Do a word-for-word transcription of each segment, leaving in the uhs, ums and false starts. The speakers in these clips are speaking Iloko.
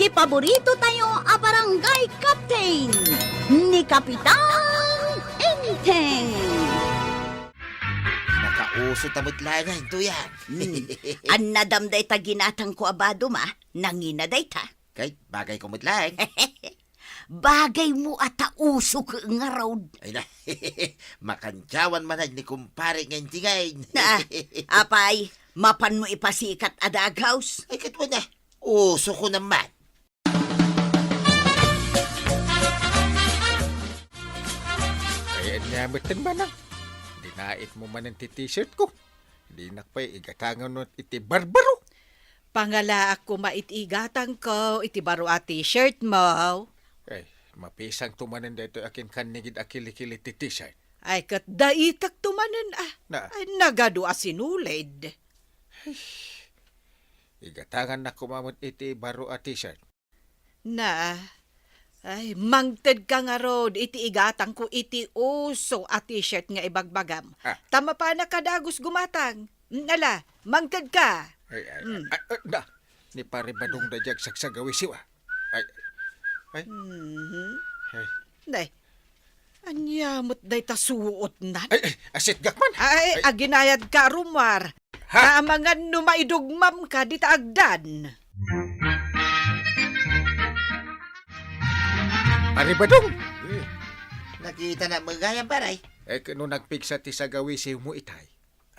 Paborito tayo a barangay captain, ni Kapitan Enteng. Nakauso ta met laeng, Tuyang. Hmm. Annadam dayta ginatangko a badom, a. Nangina dayta. Kay, bagayko met laeng. Bagaymo a ta usok ngarud. Ay na, makandiawan man ni kumpare nga intingay. Na, apay, mapanmo ipasikat a daghaws? Ay, ket wen a, usokon man. Ay, ania metten, Manang? Dinaitmo manen ti t-shirt ko. Dinak pay igatangan iti barbaro. Pangalaak koma iti igatangko iti baro a t-shirt mo. Ay, mapisangto manen daytoy a kinkannigid a kilikili ti t-shirt. Ay, ket daitekto manen, a. Na. Ay, nagadu a sinulid. Ay, igatangannak koma met iti baro a t-shirt. Na, ay, mangtedka ngarud iti igatangko iti uso a t-shirt nga ibagbagam. Ah. Ta mapanak a dagus gumatang. Mm, ala, mangtedka. Ay, ay, Mm. ay, ay, na, ni Pare Badong da diay agsagsagawisiw, a. Ay, ay. Mhm. Ay. Nay, ania met dayta suotnan? Ay, ay, asitgak man. Ay, Ay. aginayadka, Rumar. Ha? Amangan no maidugmamka dita agdan. Pare Badong! Hmm. Nakitanak met gayam, pare. Eh, no nagpigsa ti sagawisiwmo itay,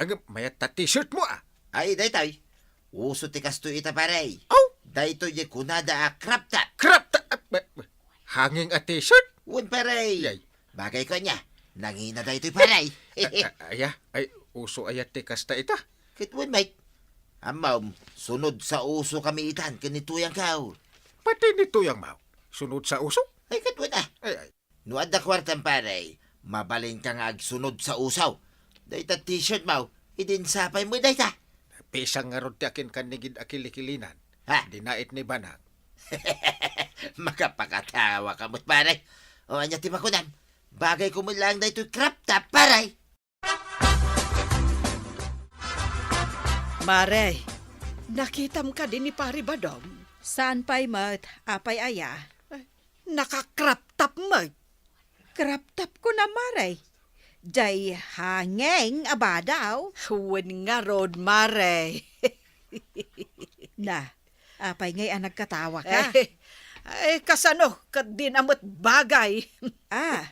ngem mayat ta t-shirtmo, a. Ay, daytoy. Uso ti kastoy ita, pare. Aw! Daytoy diay kunada a crop top. Crop top? Ah, ba-, ba-, hanging a t-shirt? Wen, pare. Yay. Bagayko ania. Nangina daytoy, pare. Ah, ah, aya, ay, uso aya ti kasta ita? Ket wen, Mike. Ammom, sunod sa uso kami itan ken ni Tuyangko. Pati ni Tuyangmo, sunod sa uso? Ay, ket wen, a. Ay, ay. No adda kuartam, pare, mabalinka nga agsunod sa uso. Dayta t-shirtmo, idin sapay met dayta. Pisang ngarud ti akinkannigid a kilikilinan. Ha? Dinait ni Banang. Makapakatawaka met, pare. O, ania ti makunam? Bagayko met laeng daytoy crop top, pare. Mare, nakitam kadi ni Pare Badong? Saan pay met, apay aya? Ay, naka-crop top met. Crop top ko na, Mare. Diay hanging a badaw. Wen ngarud, Mare. Na, apay ngay a nagkatawaka? Eh, ay, kasano, ket dina met bagay. Ah.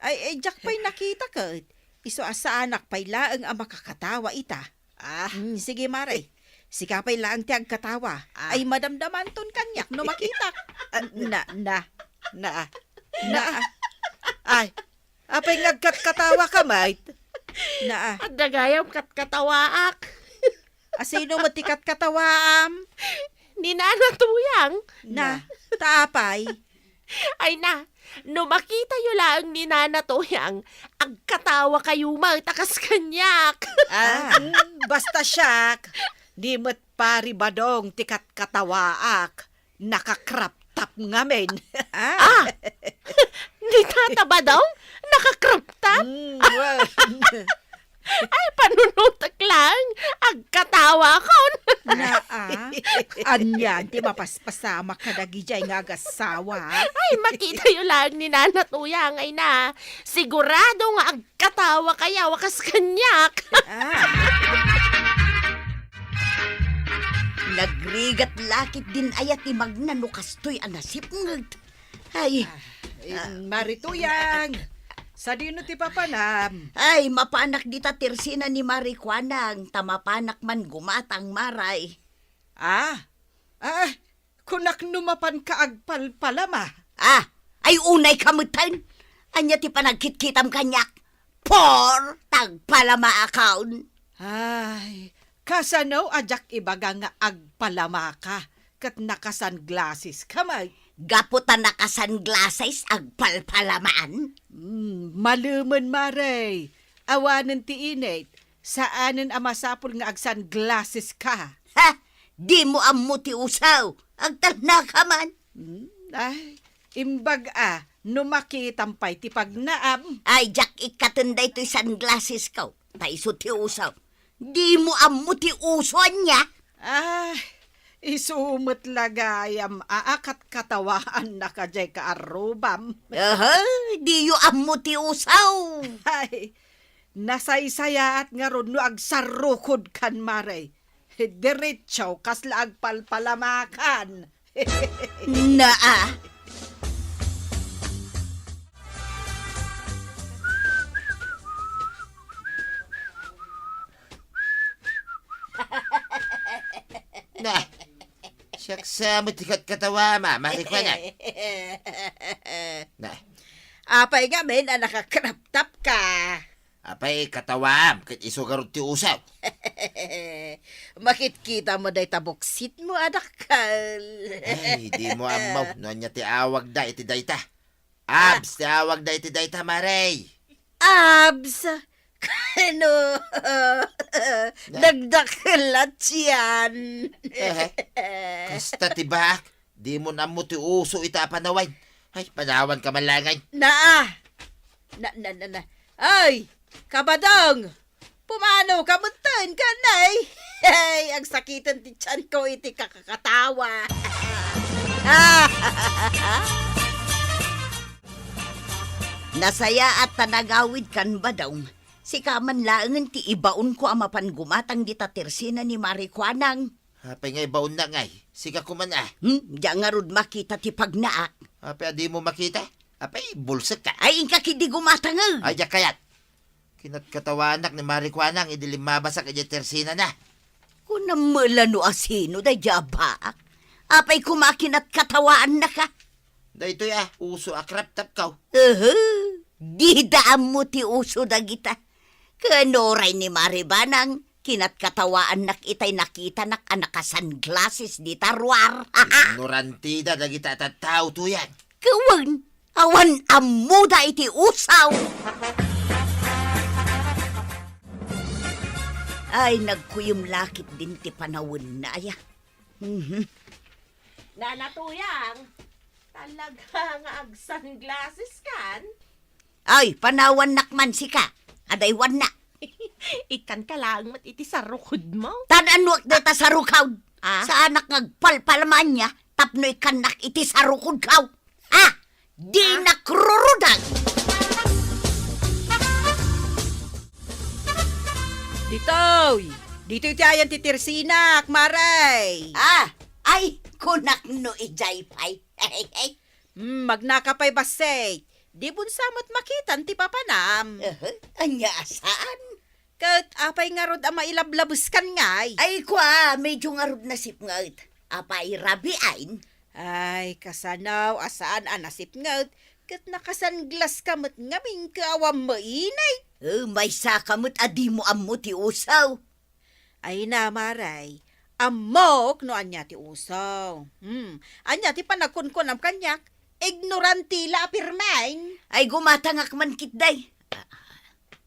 Ay, ay, diak pay nakita ket. Isu a saanak pay laeng a makakatawa ita. Ah. Mm, sige, Mare. Sika pay laeng ti agkatawa. Ah. Ay, madamdamanton kaniak no makitak. Ah, na, na. Na. Na. Ay, apay nga agkatkatawaka met? Na. Adda gayam katkatawaak. Asino met ti katkatawaam? Ni Nana Tuyang. Na, ta apay? Ay na, no makitayo laeng ni Nana Tuyang, agkatawakayo met a kas kaniak. Ah, mm, basta siak, di met Pare Badong ti katkatawaak, naka-crop top ngamin. Ah. Ah! Ni Tata Badong, naka-crop top? Mm, well. Ay, panunotek laeng, agkatawakon. Naa, ania ti mapaspasamak kadagidiay nga agassawa? Ay, makitayo laeng ni Nana Tuyang, ay na. Sigurado nga agkatawakayo a kas kaniak. Ah. Nagrigat la ketdin aya ti magna no kastoy a nasipnget? Ay. Ah, eh, ah. Mare Tuyang, sadino ti papanam? Ay, mapanak dita tersina ni Mare Kuanang, ta mapanak man gumatang, Mare. Ah, ah, kunak no mapanka agpalpalama. Ah, ay unayka metten. Ania ti panagkitkitam kaniak? Por, tagpalamaakon. Ay, kasano a diak ibaga nga agpalamaka ket naka-sunglasses ka met? Gapu ta naka-sunglasses, agpalpalamaan? Hmm, malemen, Mare. Awanen ti init, saanen a masapul nga ag-sunglasses ka. Ha? Dimo ammo ti uso? Agtalnaka man. Hmm, ay, imbag a, no makitam pay ti pagnaam. Ay, diak ikkaten daytoy sunglasses ko. Ta isu ti uso. Dimo ammo ti uso ania? Ah, Isu met la gayam a akatkatawaannaka diay kaarrubam. Aha, diyo ammo ti usaw. Ay, nasaysayaat ngarud no agsarrukodkan, Mare. Diretso, kasla agpalpalamakan. Naa. Na, siak sa met ti katkatawa, Mare Kuanang. Na. Apay ngamin a naka-crop top ka? Apay, katawaam, ket isu garud ti usaw. Makitkita mo dayta buksit mo, adakkel. Ay, dimo ammo no ania ti awagda iti dayta. Ah. Abs ti awagda iti dayta, Mare. Abs? Kano? Na. Nagdakkel a tiyan. Eh, kasta ti baak, dimo ammo ti uso ita a panawen. Ay, panawanka man laeng. Naa. Na, na, na, na. Ay, Kabadong! Pumanoka metten, kanay? Ay, agsakiten ti tianko iti kakakatawa. Nasayaat ta nagawidkan, Badong. Sika man laengen ti ibaonko a mapan gumatang dita tersina ni Mare Kuanang. Apay nga ibaonnak ngay? Sika koman a. Hmm, diak ngarud makita ti pagnaak. Apay a dimo makita? Apay, bulsekka. Ay, inka ketdi gumatang, eh. Ay, diak kayat. Kinatkatawaannak ni Mare Kuanang idi limmabasak idiay tersinana. Kunam met la no asino daydiay a baak. Apay koma kinatkatawaannaka? Daytoy a, uso a crop top kaw. Aha, dida ammo ti uso dagita. Ken uray ni Mare Banang, kinatkatawaannak itay nakitanak a naka-sunglasses dita ruar. Ignorantida dagita a tattao, Tuyang. Wen, awan ammoda iti usaw. Ay, nagkuyom la ketdin ti panawenna, aya. Mhm. Nana Tuyang, talaga nga ag-sunglasses kan? Ay, panawannak man sika. Adaywanna. Ikkanka laeng met iti sarukodmo. Tan-anuak dayta sarukod. Ah? Saanak nga agpalpalamaanna tapno ikkannak iti sarukodko. Ah! Dinak rurudag! Ditoy! Ditoy ti ayan ti tersinak, Mare! Ah! Ay, kunak no idiay pay. Hmm, magnaka pay bassit. Dimo sa met makitan ti papanam. Aha, ania a saan? Ket apay ngarud a mailablabeskan ngay? Ay, kua, medyo ngarud nasipnget. Apay, rabiin? Ay, kasano a saan a nasipnget, ket naka-sunglass ka met ngamin ket awan mainit. Eh, maysa ka met a dimo ammo ti usaw. Ay na, Mare, ammok no ania ti uso. Hmm, ania ti panagkunkunam kaniak? Ignoranti la a pirmen. Ay, gumatangak man ketdi.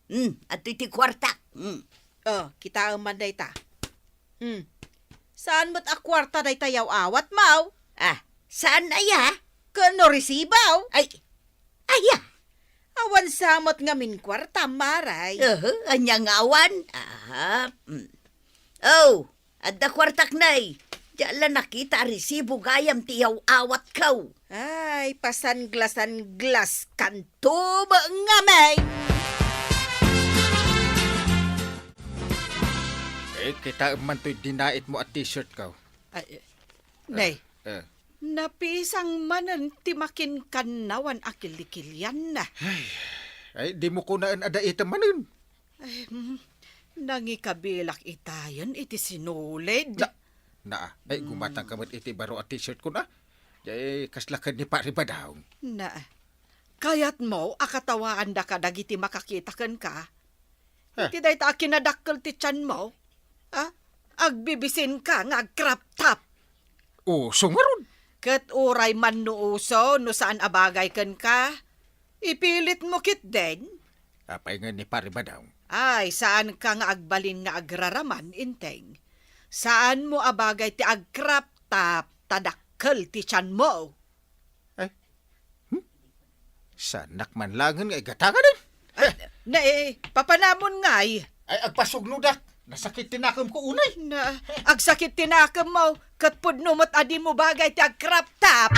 Hmm, adtoy ti kuartak. Hmm. Oh, kitaem man dayta. Hmm. Saan met a kuarta dayta yaw-awatmo? Ah, saan aya? Ken no resibo? Ay, aya? Awan sa met ngamin kuarta, Mare. Aha, ania nga awan? Aha, mm. Oh, adda kuartak, nay. Diak la nakita a resibo gayam ti yaw-awatko. Ay, pasunglass-sunglasskanto met ngamin. Eh, kitaem man toy dinaitmo a t-shirtko. Ay, eh, nay. Eh. Napisang manen ti makinkanawan a kilikilianna. Ay, ay, dimo kunaen a daitem manen. Ay, mm, nangikabilak itayen iti sinulid. Na, na, ay, hmm, gumatangka met iti baro a t-shirtkon, ah. Ay, kasla ken ni Pari Badong. Na, kayatmo a katawaandaka dagiti makakita kenka? Ha? Iti dayta a kinadakkel ti tianmo, a, agbibisinka nga ag-crop top. Uso ngarud. Ket uray man no uso, no saan a bagay kenka, ipilitmo ketdin. Apay nga ni Pari Badong? Ay, saanka nga agbalin nga agraraman, Enteng. Saanmo a bagay ti ag-crop top ta dakkel ti tianmo. Ay, hmm? Saanak man laengen nga igatangan, eh. Ay, na, eh, papanamon ngay. Ay, agpasugnodak. Nasakit ti nakemko unay. Na, agsakit ti nakemmo, ket pudno met a dimo bagay ti ag-crop top.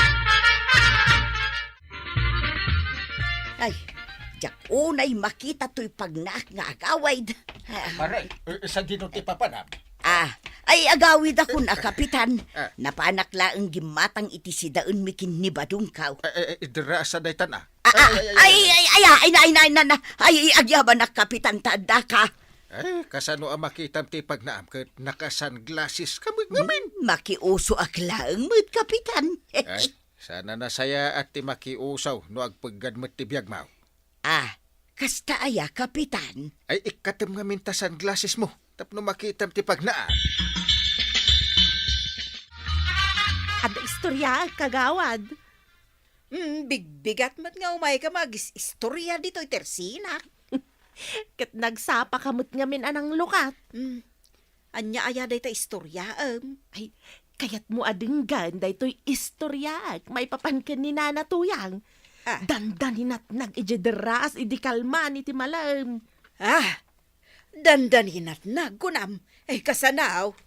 Ay, diak unay makita toy pagnaak nga agawid. Ah. Pare, eh, sadino ti papanam? Ah, ay, agawidakon a, Kapitan. Ah. Napanak laeng gimmatang iti sidaenmi ken ni Badong kaw. Eh, eh, eh, dira sa daytan, ah. Ah, ah, ay, ay, ay, ay, ay, na, ay, na, ay, na, na. Ay, agyabanak, Kapitan, ta addaka. Ay, kasano a makitam ti pagnaam ket naka-sunglasses ka met ngamin? Hmm, makiusoak laeng met, Kapitan. Ay, sana nasayaat ti makiuso no agpeggad met ti biagmo. Ah, kasta aya, Kapitan? Ay, ikkatem ngamin ta sunglasses mo tapno makitam ti pagnaam. Adda istorya, kagawad. Hmm, bigbigat met nga umayka mag-is-, istorya ditoy tersinak. Ket nagsapaka met ngamin a nanglukat. Hmm. Ania aya dayta istoryaem? Ay, kayatmo a denggen daytoy istoryaek maipapan ken ni Nana Tuyang. Ah. Dandaninatnag idiay derraas idi kalman iti malem. Ah, dandaninatnag, kunam. Ay, kasano?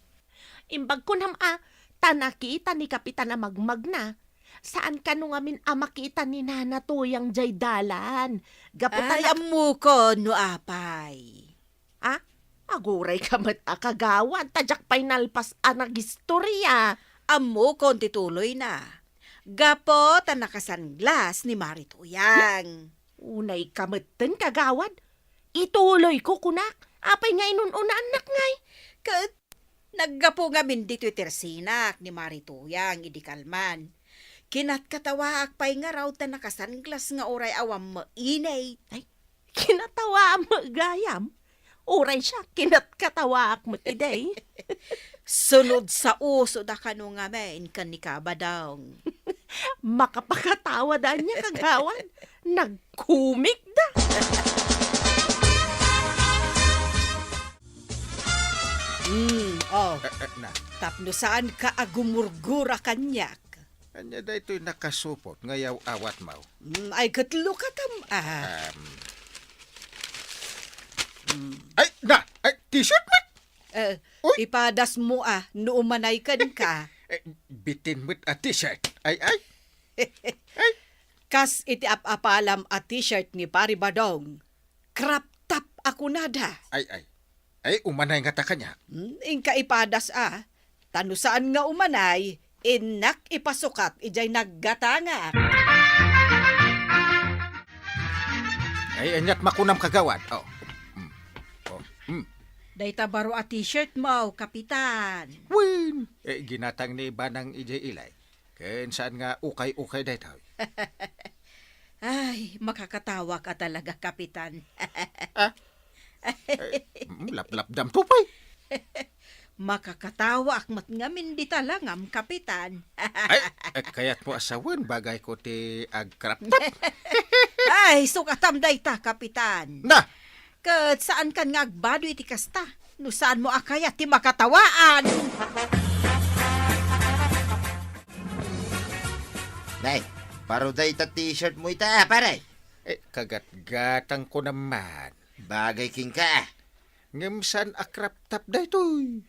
Imbag kunam a, ta nakita ni Kapitan a magmagna. Saan kano ngamin a makita ni Nana Tuyang jay dalan. Gapu ta Ay, nak- ammokon no apay. Ah, agurayka met a kagawad, ta diak pay nalpas a nagistorya. Ammokon ti tuloyna. Gapu ta nakasanglas ni Mari Tuyang. Unayka metten, kagawad. Ituloyko, kunak. Apay nga inun-unaannak ngay? Ket naggapu ngamin ditoy tersinak ni Mari Tuyang idi kalman. Kinatkatawaak pay ngarud ta nakasanglas nga uray awan mainit. Ay, kinatawaam gayam? Uray siak, kinatkatawaak met idi. Sunod sa uso da kano ngamin ken ni Kabadong. Makapakatawa da ania, kagawad? Nagkumik da. Hmm, oh. Eh, eh, na. Tapno saan ka agumurgura kaniak. Ania daytoy nakasupot nga yaw-awatmo? Mm, ay, ket lukatam, ah. Um, Mm. Ay, na! Ay, t-shirt met! Eh, Uy! Ipadasmo, ah, no umanay kenka. Eh, bitin met a t-shirt. Ay, ay. Ay. Kas iti ap-apalam a t-shirt ni Pari Badong, crop top a kunada. Ay, ay. Ay, umanay ngata kaniak. Hmm, inka ipadas a. Ta no saan nga umanay, innak ipasukat idiay naggatangak. Ay, aniat makunam, kagawad. Oh. Mm. Oh. Mm. Dayta baro a t-shirt mo, Kapitan. Wen! Eh, ginatang ni Banang idiay ilay. Ken saan nga ukay-ukay daytoy? Ay, makakatawa ka talaga, Kapitan. Ah? Eh, mm, laplapdam to pay. Makakatawaak met ngamin dita langam, Kapitan. Ay, eh, kayatmo a sawen, bagay ko ti ag-crop top. Ay, sukatam dayta, Kapitan. Na! Ket saankan nga agbado iti kasta, no saanmo a kayat ti makatawaan. Nay, baro dayta t-shirt mo ita, pare. Eh, kagatgatang ko naman. Bagay kenka. Ngem saan a crop top daytoy?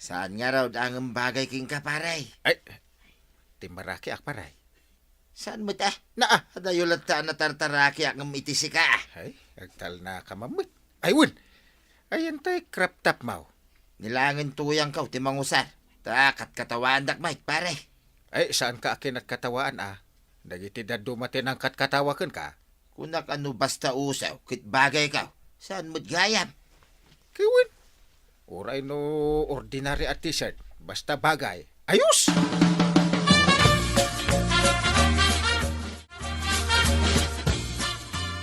Saan ngarud a ngem bagay kenka, pare? Ay, ti marakiak, pare. Saan met, ah? Naa. Adayo latta a natartarakiak ngem iti sika, ah. Ay, agtalnaka met. Ay, wen. Ayan tay crop top mo. Ni Nana Tuyang kaw ti mangusar. Ta katkatawaandak met, pare. Ay, saanka a kinatkatawaan, ah. Dagiti dadduma ti nangkatkatawa kenka. Kunak a no basta usaw ket bagay kaw, saan met gayam? Ket wen, uray no ordinary a t-shirt, basta bagay. Ayos!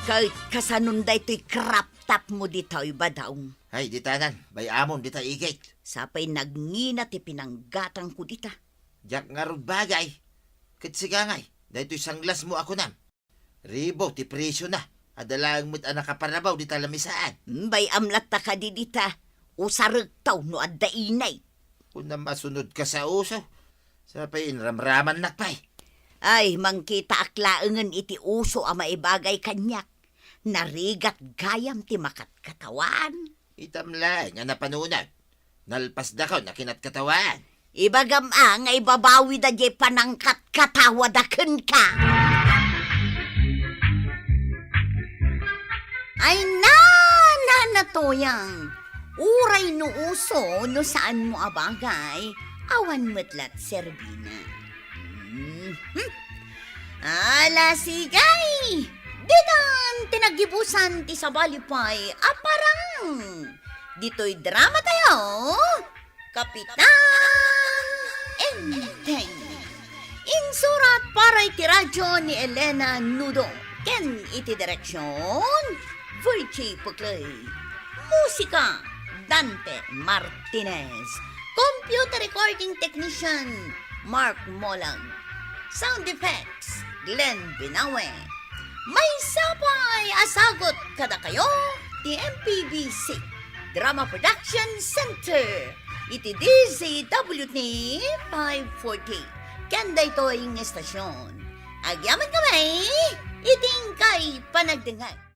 Ket kasanon daytoy crop top mo ditoy, Badong? Ay, ditanan, bay-amon dita igit. Sapay nagngina ti pinanggatangko dita. Diak ngarud bagay. Ket sika ngay, daytoy sanglas mo a kunam. Ribu ti presiona. Adda laeng met a nakaparabaw dita lamisaan. Hmm, bay-am latta kadi dita. Usarekto no adda inay. Kunam a sunodka sa uso. Sapay inramramannak pay. Ay, mangkitaak laengen iti uso a maibagay kaniak. Narigat gayam ti makatkatawaan. Itam laeng a napanunot. Nalpasdakaw a kinatkatawan. Ibagam a nga ibabawida diay panangkatkatawada kenka. Ay, na, na, na, Toyang. Uray no uso, no saanmo a bagay, awan met la ti serbina. Mhm. Ala, sige! Ditan ti naggibusan ti sabali pay a parang. Ditoy drama tayo, Kapitan Enteng. Insurat para iti radyo ni Elena Nudo ken iti direksyon, Virgie Puclay. Musika, Dante Martinez. Computer recording technician, Mark Molang. Sound effects, Glenn Binawe. Maysa pay a sagut kadakayo ti M P B C Drama Production Center iti D Z W T five forty. Ken daytoy nga estasyon, agyamankami iti inkay panagdengngeg.